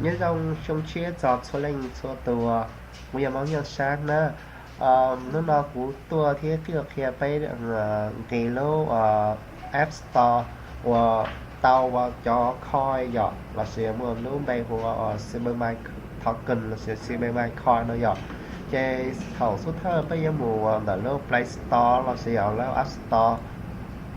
Nyob zoo xyoo tshiab txog txhua leej txhua tus, kuv yog Hmoob Nyoog Sab na. Hnub no kuv tuaj thiab qhia peb nqis lub App Store uas tau cov coin yom, los sis muaj lub npe hu ua CyberMine Token los sis CyberMine Coin no yom. Ces thaum xub thawj peb yuav mus ntawm lub Play Store los sis lub App Store.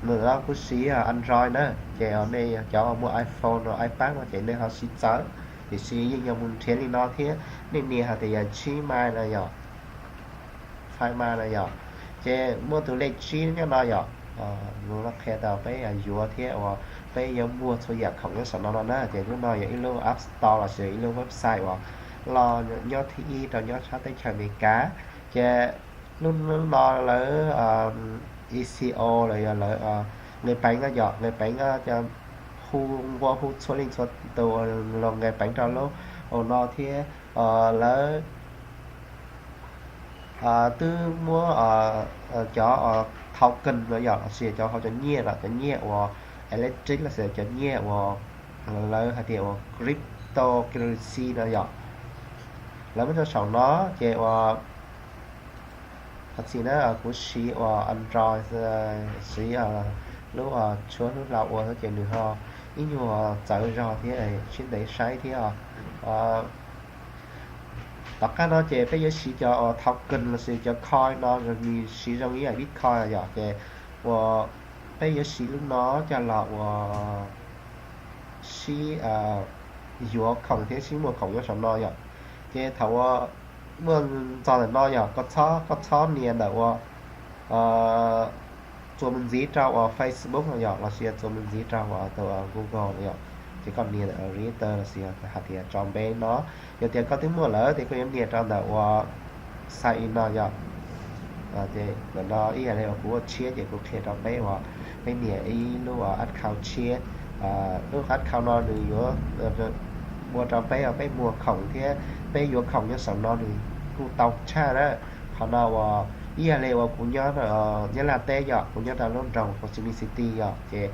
Ntawm no kuv siv Android na, ces nej cov muaj iPhone los iPad no ces nej ho siv txawv, tiam sis yeej yog mus nrhiav li no thiab. Nej nias hais tias yog Gmail no yom, Find My no yom, ces muaj tus lej tsib nyob no yom. Nws qhia tau peb yuav thiab uas peb yuav muag txhua yam khoom nyob saum no no na. Ces lub no yog ib lub App Store los sis ib lub website uas loj nyob thib ib rau nyob sab teb chaws Amelikas. Ces lub no lawv ECO los yog lawv nqis peev no yom, nqis peev no hu, nqua hu txhua leej txhua tus los nqis peev rau lub no thiab. Lawv twb muab cov token no yom, los sis cov hauv cov nyiaj los cov nyiaj uas electric los sis cov nyiaj uas lawv hais tias uas cryptocurrency no yom, lawv muab rau saum no. Ces uas thov txim na, kuv siv uas Android, siv lub tshuab lub hlau ua xwb ces nws ho ib nyuag txawv zog thiab, sib ntev saib thiab. Tom qab no ces peb yuav siv cov uas token los sis cov coin no, nws siv zoo ib yam Bitcoin yom, ces uas peb yuav siv lub no coj los uas sib yuav khoom thiab sib muag khoom nyob saum no yom. Ces thaum uas muaj txog ntawm no yom, koj txhob nias ntawm uas txuas mus ntxiv rau uas Facebook no yom, los sis txuas mus ntxiv rau uas tus Google no yom. Ces koj nias ntawm register los sis hais tias tso npe no. Yog tias koj twb muaj lawm ces koj yuav nias rau ntawm uas sign in no yom. Ces ntawm no ib yam li uas kuv ua tshiab ces kuv qhia rau peb uas peb nias ib lub account tshiab. Lub account no nws yuav ua rau peb, peb muag khoom thiab peb yuav khoom nyob saum no nws kuj tau tshaj na. Qhov no uas ib yam li uas kuv nyob Nyab Laj teb yom, kuv nyob rau lub nroog Ho Chi Minh City yom, ces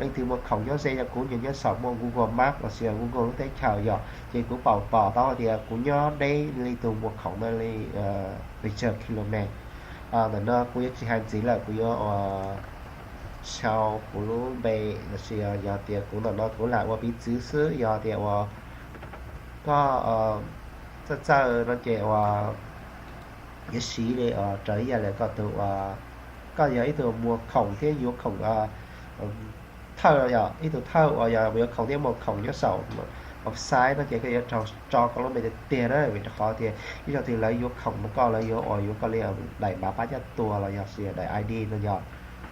leej twg muag khoom nyob ze rau kuv, nyob saum muaj Google Map los sis Google lub teb chaws yom, ces kuv pom pom tau hais tias kuv nyob deb li tus muag khoom ntawd li pes tsawg kilomev. Ntawm no kuv yuav tsis hais ntxiv lawm, kuv yuav sau kuv lub npe los sis yog tias kuv ntawm no kuv lam ua piv txwv xwb, yog tias uas koj txawj txawj no ces uas yuav siv li raws ib yam li koj tus uas koj yog ib tug muag khoom thiab yuav khoom thawj yom, ib tug thawj uas yog yuav khoom thiab muag khoom nyob saum website no ces koj yuav raug tso koj lub npe tiag tiag na, vim rau qhov tias ib zaug twg lawv yuav khoom rau koj, lawv yuav uas yuav koj li daim npav pab caj tuas los yog daim I D no yom,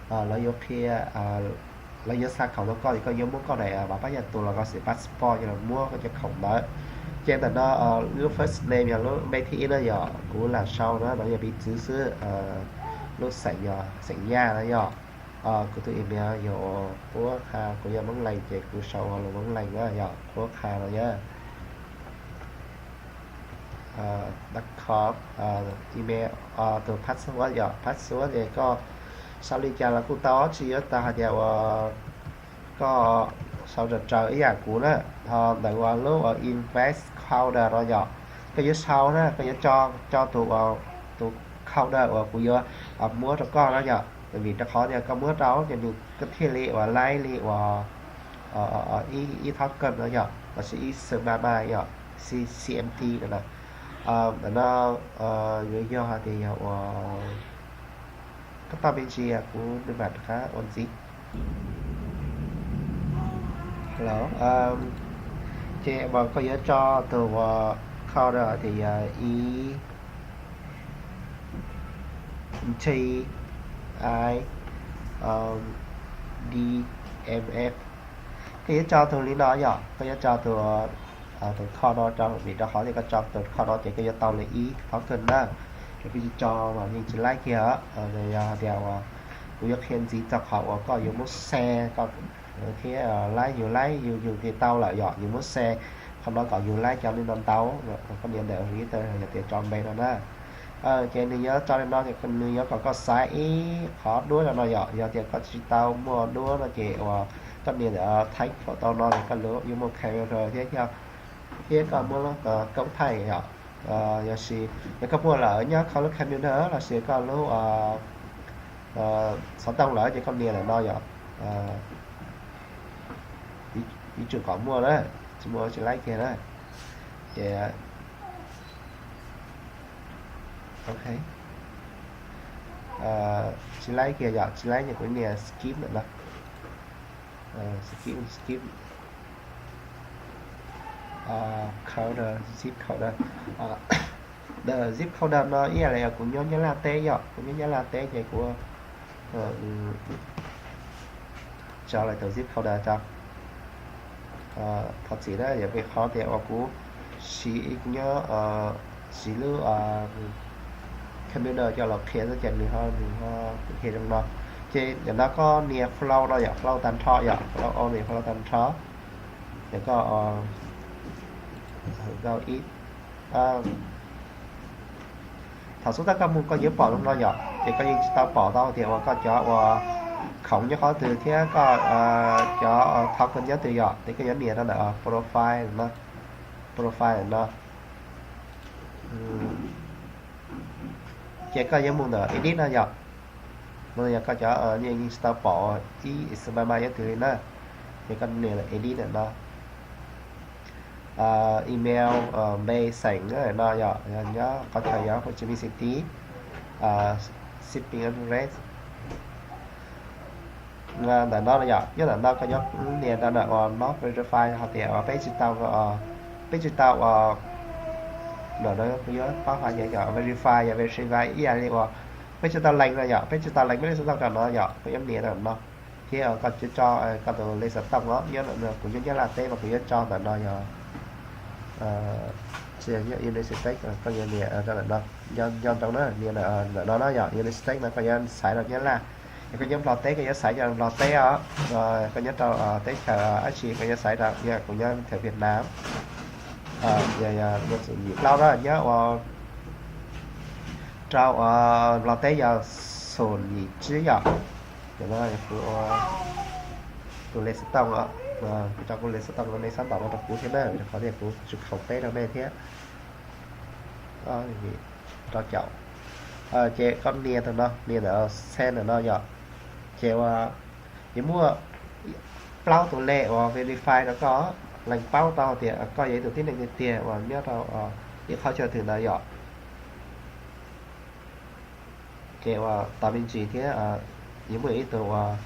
lawv yuav qhia, lawv yuav xa khoom rau koj es koj yuav muab koj daim npav pab caj tuas los koj xim passport coj los muab koj cov khoom ntawd. Ces ntawm no lub first name yog lub npe thib ib na yom, kuv lam sau na, no yog piv txwv xwb. Lub xeem yog xeem Yaj na yom. Kuv tus email yog Qhuab Qha, kuv yog Moob Lees ces kuv sau ua Moob Lees na yom, Qhuab Qha no yom. Dot com, email, tus password yom, password ces koj sau li cas los kuj tau, tsis yuav tau hais tias uas koj sau raws raws ib yam kuv na. Ho ntawm uas lub uas invite code no yom, koj yuav sau na, koj yuav tso tus, tus code uas kuv yuav muab rau koj na yom, vim rau qhov tias koj muab rau ces nws thiaj li uas laib li uas ib thob kawg no yom, los sis ib xwm ma ma yom, C M T no na. Ntawm no yuav yog hais tias yog uas koj tau me ntsis kuv mam rov qab ua ntxiv. Hello, ces uas koj yuav tso tus uas code tias yog ib T I D M F. Koj yuav tso tus li no yom, koj yuav tso tus, tus code no rau, vim rau qhov tias koj tso tus code no ces koj yuav tau li ib thob kawg na. Ces kuv tsis tso mas yeej tsis laib kiag. Yog hais tias uas kuv yuav qhia ntxiv txog qhov uas koj yuav muab share koj thiab laib, yus laib yus yus tis tau lawm yom, yus muab share qhov no kom yus laib cov li no ntau. Koj nias ntawm register yog tias tso npe no na. Ces nws yuav tso li no ces nws yuav kom koj xaiv ib qhov duab rau no yom, yog tias koj tsis tau muaj duab no ces uas koj nias ntawm take photo no ces koj yuav muaj camera thiab yog thiab koj muab lub koob thaij yom. Yog si, yog koj muaj lawm nyob koj lub computer los sis koj lub xov tooj lawm ces koj nias ntawm no yom. Yuav tsum kom muaj na, tsis muaj tsis laib kiag na. Ces ok, tsis laib kiag yom, tsis laib ces kuv nias skip ntawm no. Skip, skip. Coder, zip coder. Zip coder no ib yam li kuv nyob Nyab Laj teb yom, kuv nyob Nyab Laj teb ces kuv tso lawm tus zip coder rau. Thov txim na, yog vim qhov tias uas kuv siv, kuv nyob siv lub computer coj los qhia xwb ces nws ho, nws ho qhia zoo no. Ces yam no koj nias flow no yom, flow tag nrho yom, flow only, flow tag nrho. Ces koj go ib, thaum xub thawj koj mus koj yuav pom zoo no yom, ces koj yeej tsis tau pom tau tias uas koj cov uas khoom nyob qhov twg thiab koj cov token nyob twg yom, ces koj yuav nias rau ntawm profile no, profile no. Ces koj yuav mus ntawm edit no yom. Mus yog koj cov yeej tsis tau pom ib xwb mai mai nyob twg li na, ces koj nias ntawm edit ntawm no. Email, npe xeem no yom, nyob qhov chaw yog Ho Chi Minh City, shipping address. Ntawm no yom, nyob ntawm no koj yuav nias rau ntawm uas not verify hais tias uas peb tsis tau, peb tsis tau uas, ntawm no kuv yuav paub hais tias yog verify, yog verify ib yam li uas peb tsis tau lees no yom, peb tsis tau lees peb lub xov tooj rau no yom, koj yuav nias ntawm no. Thiab koj yuav tso koj tus lej xov tooj os, nyob ntawm no kuv nyob Nyab Laj teb mas kuv yuav tso ntawm no yog United States, koj yuav nias rau ntawm no. Nco ntsoov na, nias ntawm no na yom, United States no koj yuav xaiv rau Nyab Laj. Yog koj nyob Nplog teb koj yuav xaiv rau Nplog teb os. Koj nyob rau teb chaws dab tsi koj yuav xaiv rau, yog kuv nyob teb chaws Việt Nam. Yog, yog, yog xum yim plaub na, nyob ua rau Nplog teb yog xum yim tsib yom. Tus lej xov tooj, kuv tso kuv lej xov tooj nej xav ntaus no rau kuv thiab na, rau qhov tias kuv tsis khoom teb rau nej thiab. Rau caum. Ces koj nias ntawm no, nias ntawm send ntawm no yom. Ces uas yuav muaj plaub tus lej uas verify rau koj, lees paub tau tias koj yog ib tug tib neeg tiag tiag uas nyob rau ib qhov chaw twg ntawd yom. Ces uas tos me ntsis thiab, yuav muaj ib tug uas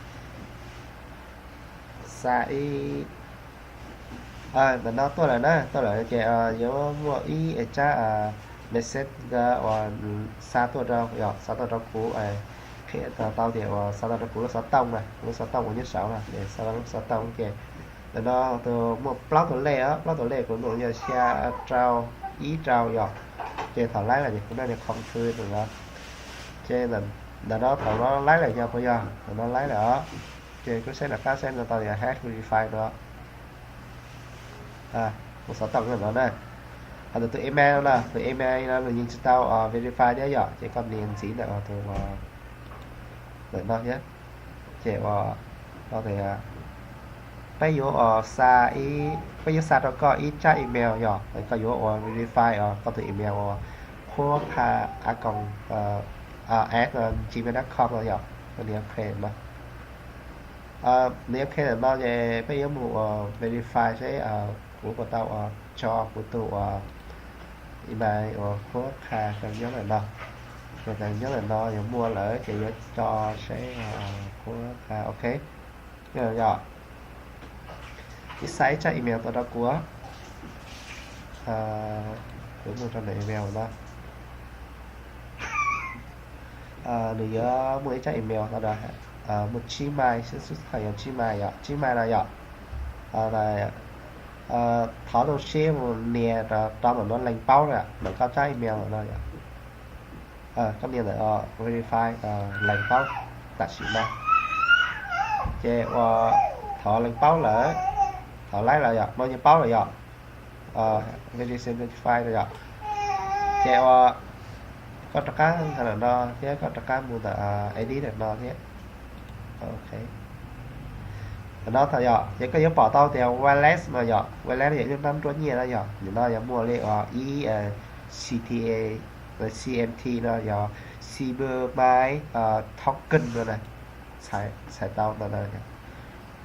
xa ib, ntawm no tuaj lawm na, tuaj lawm ces yuav muaj ib tsab message uas xa tuaj rau, yog xa tuaj rau kuv, qhia tau tias uas xa tuaj rau kuv lub xov tooj na, kuv lub xov tooj uas nyob saud na, es xa lub xov tooj ces ntawm no tus muaj plaub tus lej os, plaub tus lej kuv num yog xya rau ib rau yom. Ces thaum laib los ces kuv naj niag confirm ntawm no. Ces ntawm no thaum no laib lawm yog puas yog? Ntawm no laib lawm os. Ces kuv saib rov qab saib no tau tias has verify no. Kuv xov tooj ntawm no na. Ho ntawm tus email no, tus email no nws yeej tsis tau verify thiab yom, ces koj nias ntxiv ntawm tus ntawm no thiab. Ces uas tau tias peb yuav xa, peb yuav xa rau koj ib tsab email yog koj yuav ua verify os, koj tus email uas qhuab pha a koos at gmail dot com no yom, koj nias ok no. Nias ok ntawm no ces peb yuav mus ua verify seb kuv puas tau ua tso kuv tus ua email uas qhuab pha rau nyob ntawm no. Ces nyob ntawm no yuav muaj lawm ces yuav tso seb qhuab pha ok. Yog ib xa ib tsab email tuaj rau kuv. Kuv mus rau ntawm email no. Nws yuav muaj ib tsab email no, muaj tsib mai, xib xub thaum yog tsib mai yom, tsib mai no yom. Thov zoo siab mus nias rau ntawm no lees paub na, ntawm koj tsab email no yom. Koj nias ntawm verify lees paub tam sim no. Ces ua thov lees paub lawm, thov laib lawm yom, no yeej paub lawm yom. Verify no yom. Ces ua koj rov qab ntawm no thiab koj rov qab mus ntawm edit ntawm no thiab. Ok. Ntawm no tau yom, ces koj yuav pom tau tias wallet no yom, wallet yog ib lub hnab nruab nyiaj no yom, nim no yog muaj li uas ib C T A, C M T no yog Cybermine Token no na, txhais tau ntawm no.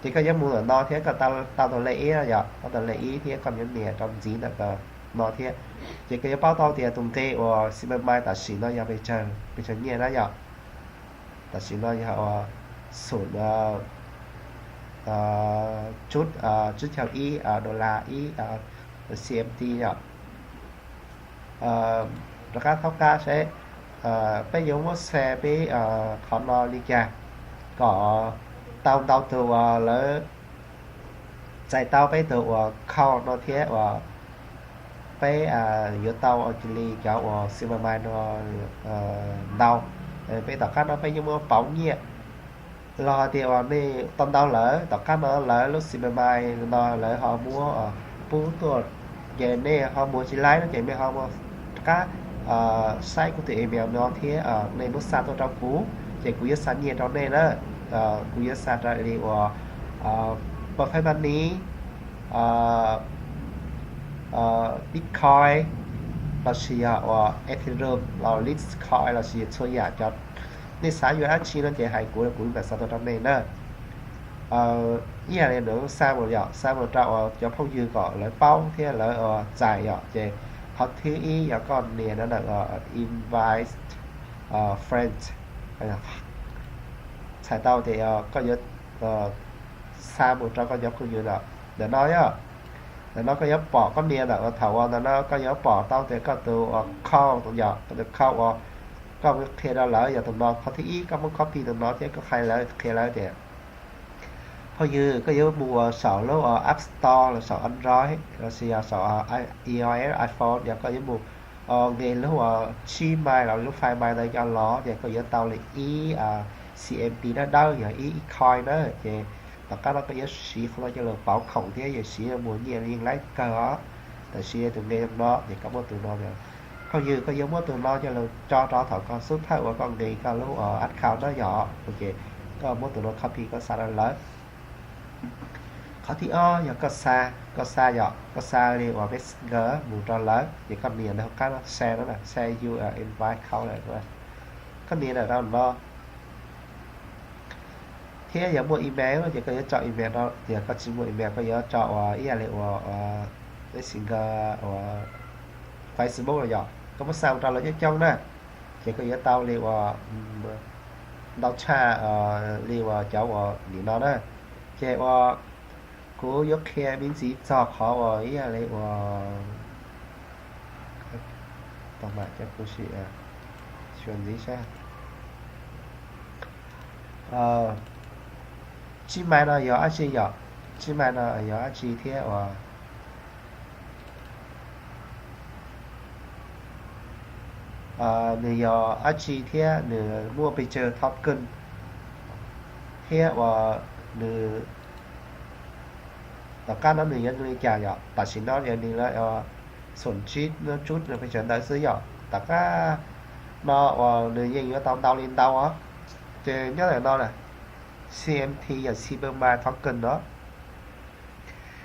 Ces koj yuav mus ntawm no thiab koj tau tus lej ib no yom, tau tus lej ib thiab koj yuav nias rau ntxiv ntawm no thiab. Ces koj yuav paub tau tias tus nqi uas Cybermine tam sim no yog pes tsawg, pes tsawg nyiaj na yom. Tam sim no yog uas xum tsib caug ib dollar ib C M T yom. Rov qab thaub qab seb peb yuav muab xa peb qhov no li cas kom tau ntau tus uas lawv txais tau peb tus uas code no thiab uas peb yuav tau ua cia li cov uas Cybermine no ntau. Peb tom qab no peb yuav muab pauv nyiaj los hais tias uas nej tau ntau lawm, tom qab no lawv lub Cybermine no lawv ho muab pub tuaj, ces nej ho mus tsis laib no ces nej ho mus rov qab saib kuv tus email no thiab nej muab xa tuaj rau kuv, ces kuv yuav xa nyiaj rau nej na. Kuv yuav xa raws li uas Perfect Money, Bitcoin, los sis yog uas Ethereum los Litecoin los sis txhua yam cov nej xav yuav dab tsi no ces hais kuv, kuv mam xa tuaj rau nej na. Ib yam li nws xa mus yom, xa mus rau uas cov phooj ywg kom lawv paub thiab lawv txais yom. Ces qhov thib ib yog koj nias no ntawm invite friend, txhais tau tias koj yuav xa mus rau koj cov phooj ywg ntawm no yom. Ntawm no koj yuav pom koj nias ntawm thaum uas ntawm no koj yuav pom tau tias koj tus uas code yom, koj tus code uas koj muab qhia rau lawv yog tus no. Qhov thib ib koj muab copy tus no thiab koj hais lawv, qhia lawv tias phooj ywg, koj yuav mus uas saum lub uas App Store los saum Android los sis yog saum iOS, iPhone, yog koj yuav mus nqis lub uas tsib mais los lub five mais ntawd coj los ces koj yuav tau li ib C M P dawb dawb, yog ib coin na. Ces tom qab no koj yuav siv qhov no coj los pauv khoom thiab yuav siv mus nyiaj yeej laib kawg os. Tab sis tus nqi no ces koj muab tus no, phooj ywg, koj yuav muab tus no coj los tso rau thaum koj xub thawj uas koj nqis koj lub account na yom. Ces koj muab tus no copy koj xa rau lawv. Qhov thib ob yog koj xa, koj xa yom, koj xa li uas Messenger mus rau lawv, ces koj nias ntawm hauv qab no share no na, share your invite code lawm. Koj nias ntawm rau no thiab yog muaj email ces koj yuav tso email rau, yog koj tsis muaj email koj yuav tso uas ib yam li uas Messenger uas Facebook los yom, koj muab xa mus rau lawv coob coob na, ces koj yuav tau li uas ntau tshaj li uas cov uas nim no na. Ces uas kuv yuav qhia me ntsis txog qhov uas ib yam li uas, tau mam cov kuv sim xyuas ntxiv saib. Tsib mais no yog dab tsi yom? Tsib mais no yog dab tsi thiab uas nws yog dab tsi thiab nws muaj pes tsawg token thiab uas nws tom qab no nws yuav li cas yom? Tam sim no yog nws lawv xom tsib no tsub no pes tsawg ntawd xwb yom. Tom qab no uas nws yeej yuav tau ntau li ntau os. Ces nyob ntawm no na, C M T yog Cybermine Token no.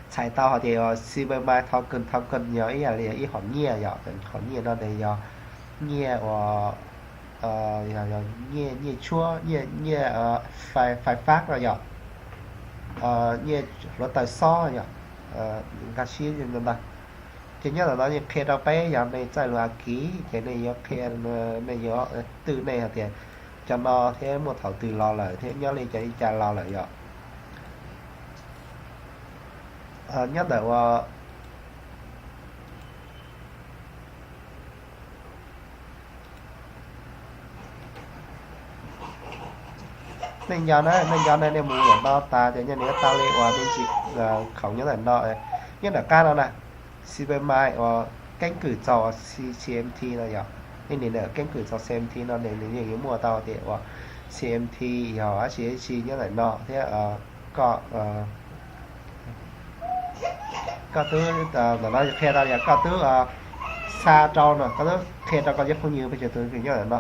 Txhais tau hais tias Cybermine Token, token yog ib yam li ib hom nyiaj yom, hom nyiaj no nws yog nyiaj uas nyiaj, nyiaj tshuab, nyiaj, nyiaj fais fab no yom, nyiaj hluav taws xob yom, nkag siab ntag. Ces nyob ntawm no yeej qhia rau peb yog nej txawj lus Askiv ces nej yuav qhia, nej yuav twj nej hais tias cov no thiab muaj thaum twg los lawm thiab nyob li cas li cas los lawm yom. Nyob ntawm uas nej nco na, nej nco na, nej mus ntawm no tas ces nyob nws yuav tau li uas me ntsis khoom nyob ntawm no, nyob ntawm qab no na, Cybermine uas keeb kwm txog C M T no yom. Nej nias ntawm keeb kwm txog C M T no nws yeej yuav muaj tau tias uas C M T yog dab tsi dab tsi nyob ntawm no thiab koj, koj twb, ntawm no qhia tau yog koj twb xa rau no, koj twb qhia rau koj cov phooj ywg pes tsawg tus nyob ntawm no.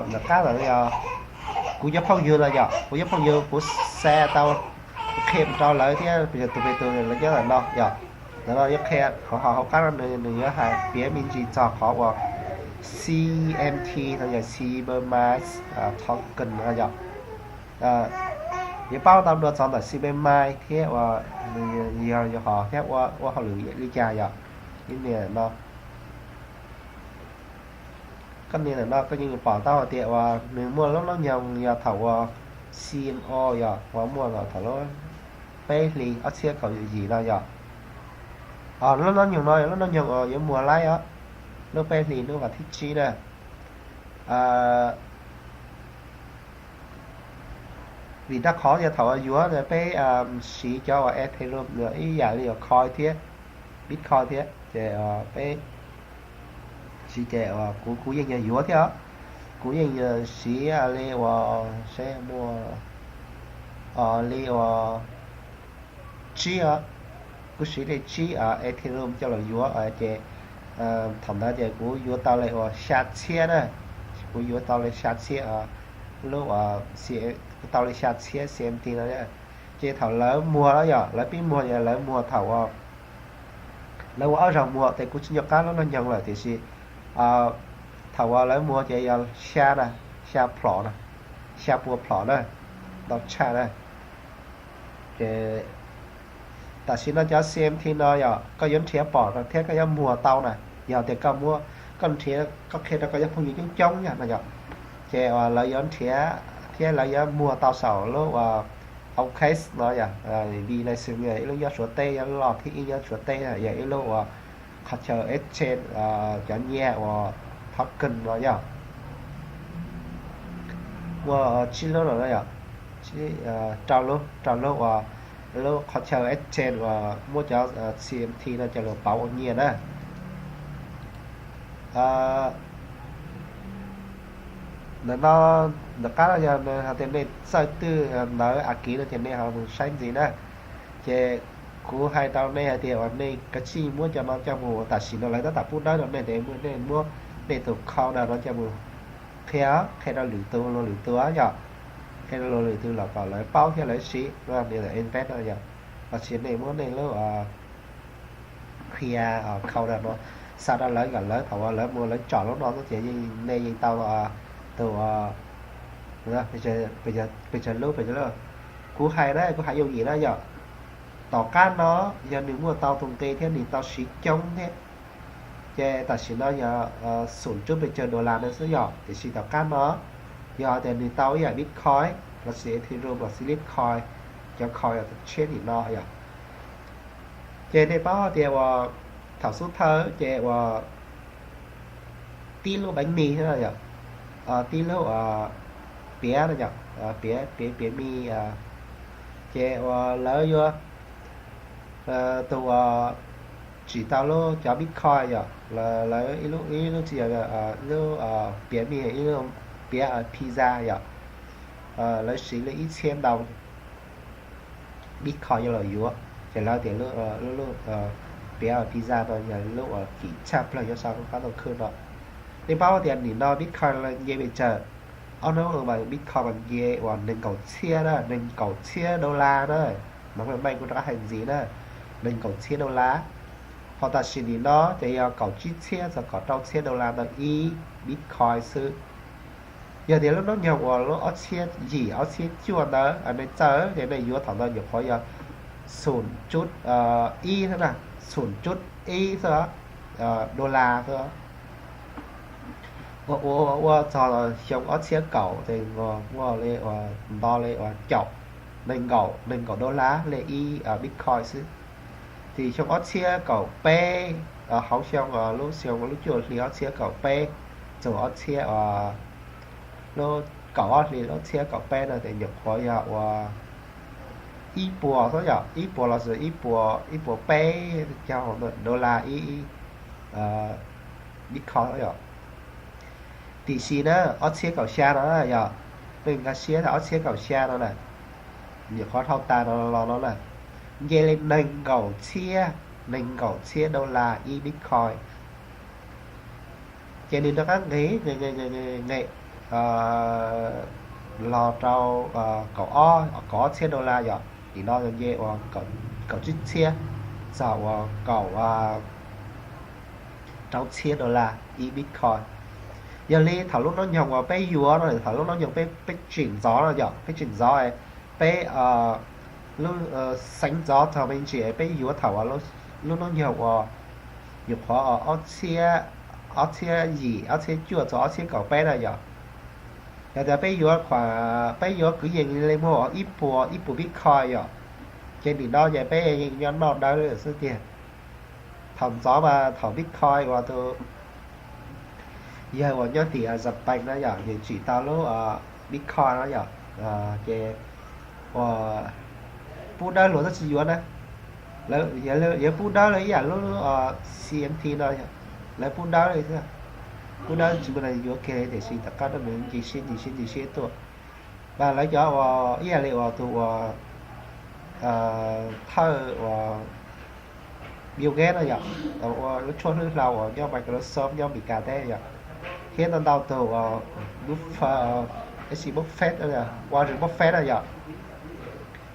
Ntawm qab ntawd yog kuv Kuv cov phooj ywg no yom, kuv cov phooj ywg kuv xa tau, kuv qhia rau lawv thiab, tus pem tus lawv nyob ntawm no yom. Ntawm no yuav qhia qhov hauv qab no nws yuav hais piav me ntsis txog qhov uas C M T no yog Cybermine Token no yom. Yuav paub tau dua txog ntawm Cybermine thiab uas nws yog hov thiab ua hauj lwm li cas yom. Ib niam no, koj nias ntawm no koj yeej pom tau hais tias uas nws muaj lub hnub nyoog yog thaum uas C M O yom, uas muaj thaum lub peb hlis ob txhiab kaum yim no yom. Lub hnub nyoog no yog lub hnub nyoog uas yuav muag laib os, lub peb hlis hnub vas thib tsib na. Vim rau qhov yog thaum uas yuav peb siv cov uas Ethereum ib yam li uas Coin thiab, Bitcoin thiab ces peb siv ces kuv kuv yeej yog yuav thiab os. Kuv yeej yog siv li uas seb muaj li uas tsib os, kuv siv li tsib Ethereum coj los yuav ces thaum ntawd ces kuv yuav tau li uas xya txhiab na. Kuv yuav tau li xya txhiab, lub uas kuv tau li xya txhiab C M T no. Ces thaum lawv muag no yom, lawv pib muag ces lawv muag thaum uas lawv ua ob zaug muag ces kuv tsis nco qab lub hnub nyoog lawm tiam sis thaum uas lawv muag ces yog xya na, xya plhom na, xya pua plhom na, ntau tshaj na. Ces tam sim no cov C M T no yog koj yuav nrhiav pom thiab koj yuav muag tau na, yog tias koj muab, koj nrhiav, koj qhia rau koj cov phooj ywg coob coob yog no yom, ces uas lawv yuav nrhiav thiab lawv yuav muag tau saum lub uas OKX no yom, vim lawv xws li ib lub nyob Suav teb, yog lub loj thib ib nyob Suav teb, yog ib lub uas qhov chaw exchange cov nyiaj uas token no yog muaj tsib lub no yom, rau lub, rau lub uas lub qhov chaw exchange uas muab cov C M T no coj los pauv ua nyiaj na. Ntawm no, ntawm qab no yog hais tias nej txawj twj ntawv a kiv no ces nej ho mus saib ntxiv na. Ces kuv hais rau nej hais tias uas nej kav tsij muab cov no coj mus, tam sim no lawv tab tom pub dawb rau nej ces nej muab nej tus code no coj mus qhia, qhia rau lwm tus, luag lwm tus yom, qhia rau luag lwm tus los kom lawv paub thiab lawv siv, invest no yom. Los sis nej muab nej lub qhia code no xa rau lawv kom lawv thaum uas lawv mus lawv tsom lub no xwb ces nej yeej tau tus pes tsawg lub, pes tsawg lub. Kuv hais na, kuv hais yooj yim na yom. Tom qab no yog nws muaj tau tus nqi thiab nws tau siv coob thiab, ces tam sim no yog xum tsub pes tsawg dollar no xwb yom, tiam sis tom qab no yog tias nws tau ib yam Bitcoin los sis Ethereum los sis Litecoin, cov coin tshiab nim no yom. Ces nej paub tias uas thaum xub thawj ces uas tib lub peev mis, tib lub piav no yom, piav, piav, piav mis, ces uas lawv yuav, tus uas tsim tau lub cov Bitcoin yom, lawv ib lub, ib lub tsis yog lub piav mis, ib lub piav pizza yom, lawv siv li ib txhiab ntau Bitcoin yuav los yuav, ces lawv tias lub, lub piav pizza no yog lub uas kim tshaj plaws nyob saum qab ntuj khwb no. Nej paub tias nim no Bitcoin nce pes tsawg? Ob hnub no mas Bitcoin mas nce uas nees nkaum txhiab na, nees nkaum txhiab dollar na, mas meej kuv rov qab hais ntxiv na, nees nkaum txhiab dollar. Ho tam sim nim no ces yog kaum tsib txhiab txog kaum rau txhiab dollar ntawm ib Bitcoin xwb. Yog tias lub hnub nyoog uas lub ob txhiab yim ob txhiab cuaj ntawd nej txawj ces nej yuav thaum ntawd nyuam qhuav yog xum tsub ib xwb na, xum tsub ib xwb, dollar xwb. Ua ua ua txog xyoo ob txhiab kaum ces muaj li uas nto li uas caum, nees nkaum, nees nkaum dollar li ib Bitcoin xwb. Tim xyoo ob txhiab kaum peb, hauv xyoo, lub xyoo lub cuaj hli ob txhiab kaum peb, txog ob txhiab, lub kaum ob hli lub txhiab kaum peb no ces nyuam qhuav yog uas ib puas xwb yom, ib puas los sis ib puas, ib puas peb caug dollar ib Bitcoin yom. Tiam sis na, ob txhiab kaum xya no yog, peb nkag siab thaum ob txhiab kaum xya no na, nyuam qhuav dhau tas no los no na, nce li nees nkaum txhiab, nees nkaum txhiab dollar ib Bitcoin. Ces nws rov qab nqis, nqis, nqis, nqis, nqis, nqis los rau kaum ob, kaum ob txhiab dollar yom. Nim no nce uas kaum tsib txhiab txog uas kaum rau txhiab dollar ib Bitcoin. Yog li thaum lub hnub nyoog uas peb yuav no, thaum lub hnub nyoog peb, peb tsim ntxov no yom, peb tsim ntxov, peb lub xeev ntxov txog me ntsis peb yuav thaum uas lub hnub nyoog uas nyuam qhuav ob txhiab, ob txhiab yim, ob txhiab cuaj txog ob txhiab kaum peb na yom. Yog tias peb yuav, peb yuav kwv yees li muag ib puas, ib puas Bitcoin yom, ces nim no ces peb yeej nyob noj dawb xwb tiag. Thaum ntxov mas thaum Bitcoin uas tus yawg uas nyob tim Japan na yom, nws tsim tau lub Bitcoin no yom, ces uas pub dawb luag twb tsis yuav na. Lawv pub dawb lawv ib yam lub C M T no, lawv pub dawb li xwb. Pub dawb tsis muaj neeg yuav kiag li tiam sis tom qab no nws nce siab nce siab nce siab tuaj. Mas lawv cov uas ib yam li uas tus uas thawj uas Bill Gates no yom, ua lub tshuaj hlwb hlau uas nyob Microsoft nyob Meskas teb yom, thiab ntau ntau tus uas Buffett, Warren Buffett no yom,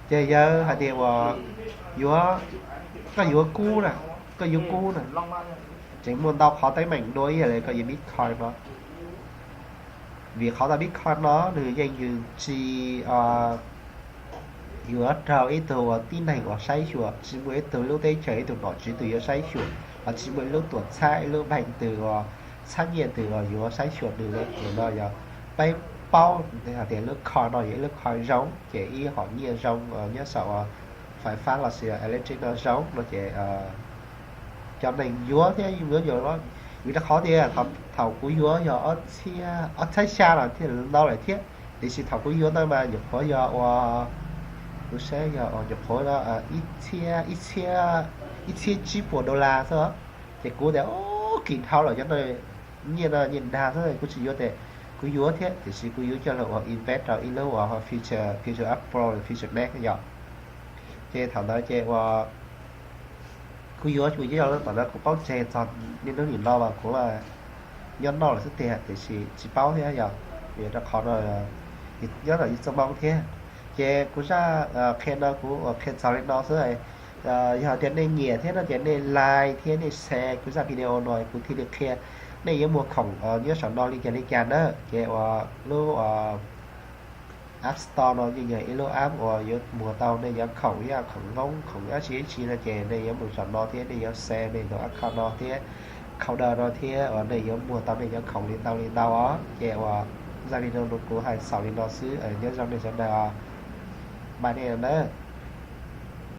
ces yawg hais tias uas yuav, koj yuav kub na, koj yuav kub na, tseem muaj ntau qhov teeb meem dua ib yam li koj yuav Bitcoin no. Vim qhov tau Bitcoin no nws yeej yws tsis yuav raug ib tug uas tib neeg uas saib xyuas, tsis muaj ib tug lub teb chaws ib tug nom tswv twg yuav saib xyuas, ho tsis muaj ib lub tuam txhab ib lub bank twg uas txhab nyiaj twg uas yuav saib xyuas nws li. Nim no yog peb paub hais tias lub coin no yog ib lub coin zoo, ces ib hom nyiaj zoo nyob saum uas fais fab los sis electric no zoo no ces cov neeg yuav thiab yuav nyob, vim rau qhov tias thaum kuv yuav yog ob txhiab xya los thiaj ntau lawm thiab, tiam sis thaum kuv yuav ntawd mas nyuam qhuav yog uas, kuv saib yog nyuam qhuav ib txhiab, ib txhiab tsib puas dollar xwb. Ces kuv tias kim dhau lawm cov no, nyiaj no nyiaj dag xwb kuv tsis yuav ces kuv yuav thiab, tiam sis kuv yuav coj los uas invest rau ib lub uas future, future up pro, future next yom. Ces thaum ntawd ces uas kuv yuav, kuv yuav coj los, thaum ntawd kuv paub tseg txog niaj hnub nim no mas kuv nyob noj lawm xwb tiag tiam sis tsis paub thiab yom, vim rau qhov no nyob ntawm yus txoj moo thiab. Ces kuv zaj qhia no kuv qhia txog li no xwb. Yog tias nej nyiam thiab no ces nej like thiab nej share kuv zaj video no kuv thiaj li qhia nej yuav muag khoom nyob saum no li cas li cas na. Ces uas lub App Store no yeej yog ib lub app uas yuav muag tau nej cov khoom, ib yam khoom Hmoob, khoom dab tsi dab tsi no ces nej yuav mus saum no thiab nej yuav share nej tus account no thiab, khau daws no thiab uas nej yuav muag tau nej cov khoom li ntau li ntau os. Ces uas zaj video no kuv hais xaus li no xwb, nyob zoo nej sawv daws os. Bye nej na.